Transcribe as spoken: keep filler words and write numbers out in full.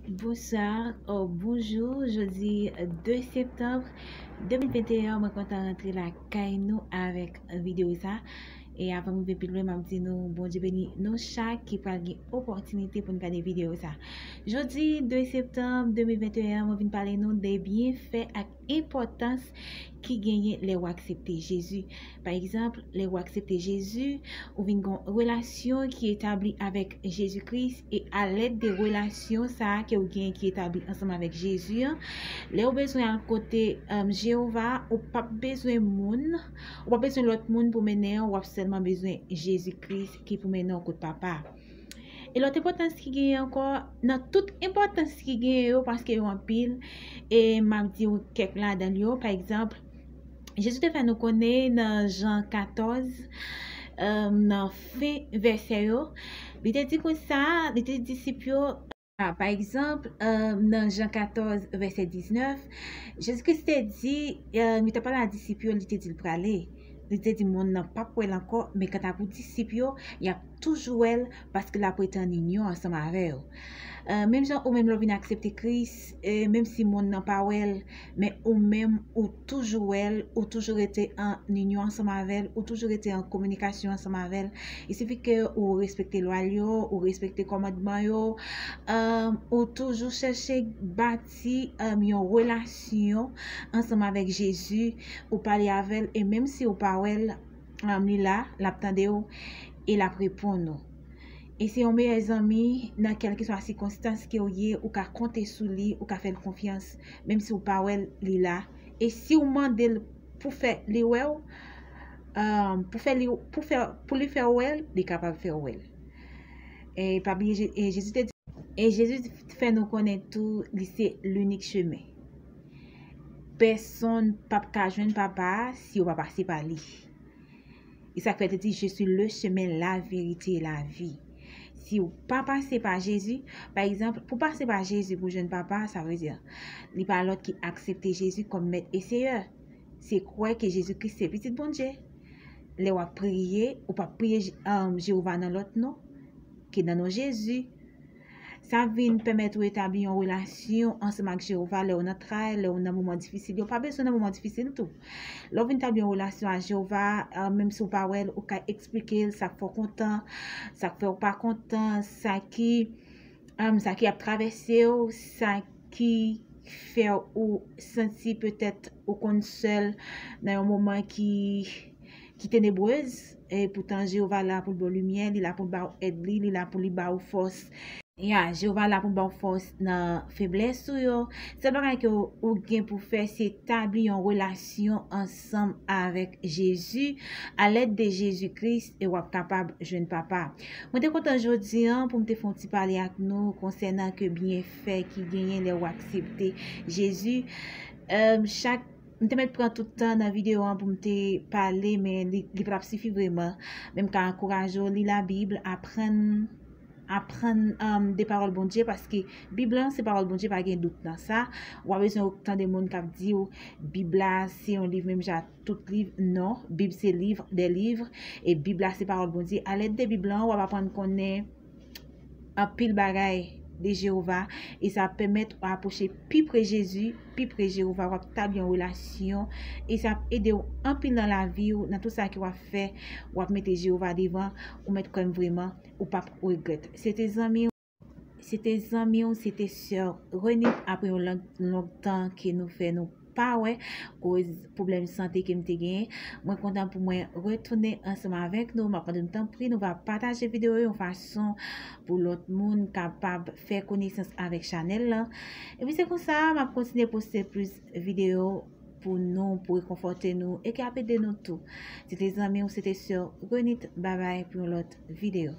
Bonsoir, oh, bonjou. Jodi de septanm de mil venteyen, mwen kontan rantre lakay nou avèk videyo sa. E avan m rive pi lwen, m ap di nou, Bondye beni nou chak ki pral gen opòtinite pou n gade videyo sa. Jodi de septanm de mil venteyen, mwen vin pale nou de byenfè ak enpòtans ki genyen lè w aksepte Jezi. Pa egzanp, lè w aksepte Jezi, ou vin gen yon relasyon ki etabli avèk Jezi Kris, e alèd de relasyon sa a ke w gen ki etabli ansanm avèk Jezi an, lè w bezwen al kote, um, Jewova, ou p ap bezwen moun, ou p ap bezwen lòt moun pou mennen w, w ap sèlman bezwen Jezi Kris ki pou mennen w kot Papa. E lòt enpòtans ki genyen ankò, nan tout enpòtans ki genyen yo, paske yo anpil, e m ap di w kèk ladan yo. Pa egzanp, Jezi te fè nou konnen nan Jan katòz, um, nan fen vèsè yo, li te di konsa, li te di disip yo, ah, pa egzanp, um, nan Jan katòz, vèsè diznèf, Jezi Kris te di, um, li te pale a disip yo, li te di l prale. Li te di, monn nan p ap wè l ankò, men kanta pou disip yo, y ap toujou wè l, paske l ap rete an inyon ansanm avè yo. Eh, menm jan ou menm lè w vin aksepte Kris, eh, menm si monn nan pa wè l, men ou menm ou toujou wè l, ou toujou rete an inyon ansanm avè l, ou toujou rete an kominikasyon ansanm avè l. Il sifi ke ou respekte lwa l yo, ou respekte kòmandman yo, eh, ou toujou chèche bati, eh, yon relasyon ansanm avèk Jezi, ou pale avè l, e menm si ou pa wè l, um, li la, l ap tande w, e l ap reponn ou. E se yon meyè zanmi nan kèlkeswa sikonstans ke w ye, ou ka konte sou li, ou ka fè l konfyans, menm si w pa wè l, li la. E si w mande l pou fè li wè w, um, pou fè li, pou fè, pou li fè w wè l, li kapab fè w wè l. E pa bliye, Je-, e Jezi te di, e Jezi fè nou konnen tou, li se linik chemen. Pèsonn p ap ka jwenn Papa a si yo pa pase pa li. E sa k fè l te di, Je suis le chemin, la vérité et la vie. Si w pa pase pa Jezi, pa egzanp, pou pase pa Jezi pou jwenn Papa, sa vle di, li pa lòt ki aksepte Jezi kòm Mèt e Seyè. Se kwè ke Jezi Kris se Pitit Bondye. Lè w ap priye, ou p ap priye Je-, um, Jewova nan lòt non ke nan non Jezi. Sa vin pèmèt ou etabli yon relasyon ansanm ak Jewova lè w nan tray, lè w nan moman difisil. Yo pa bezwen nan moman difisil tou. Lè w vin tabli yon relasyon ak Jewova, ah, menm si w pa wè l, ou ka eksplike l sa k fè w kontan, sa k fè w pa kontan, sa ki, ah, sa ki ap travèse w, sa ki fè ou santi petèt ou konn sèl nan yon moman ki, ki tenebrez. E poutan Jewova la pou l ba w limyè, li la pou l ba w èd li, li la pou li ba w fòs. Ya, Jewova la pou l ba w fòs nan feblès ou yo. Sèl bagay ke w, ou gen pou fè, se tabli yon relasyon ansanm avèk Jezi, alèd de Jezi Kris, e w ap kapab jwenn Papa. Mwen te kontan jodi an pou m te fè yon ti pale ak nou konsènan ke byenfè ki genyen lè w aksepte Jezi. Em, chak, m te mèt pran tout tan nan videyo an pou m te pale, men li, li pa t ap sifi vreman. Men m ka ankouraje w, li Labib, aprann, aprann, em, de pawòl Bondye, paske Bib lan se pawòl Bondye, pa gen dout nan sa. W pa bezwen tande moun k ap di w, Bib la se yon liv menm jan tout liv. Non, Bib se liv dè liv, e Bib la se pawòl Bondye. Alèd de Bib lan, w ap aprann konnen anpil bagay de Jewova, e sa ap pèmèt w apwoche pi pre Jezi, pi pre Jewova, w ap tabli yon relasyon, e sa ap ede w anpil nan lavi w, nan tout sa ke w ap fè, w ap mete Jewova devan, ou mèt kwè m vreman, ou p ap regrèt. Se te zanmi w, se te zanmi w, se te sè Renit, apre yon long, long tan ke nou fè nou pa wè, koz pwoblèm sante ke m te genyen. Mwen kontan pou mwen retounen ansanm avèk nou. M ap mande nou, tanpri, nou va pataje videyo yo yon fason pou lòt moun kapab fè konesans avèk chanèl lan. Epi se konsa, m ap kontinye poste plis videyo pou nou, pou rekonfòte nou, e ki ap ede nou tou. Se te zanmi w, se te sè Renit. Babay pou yon lòt videyo.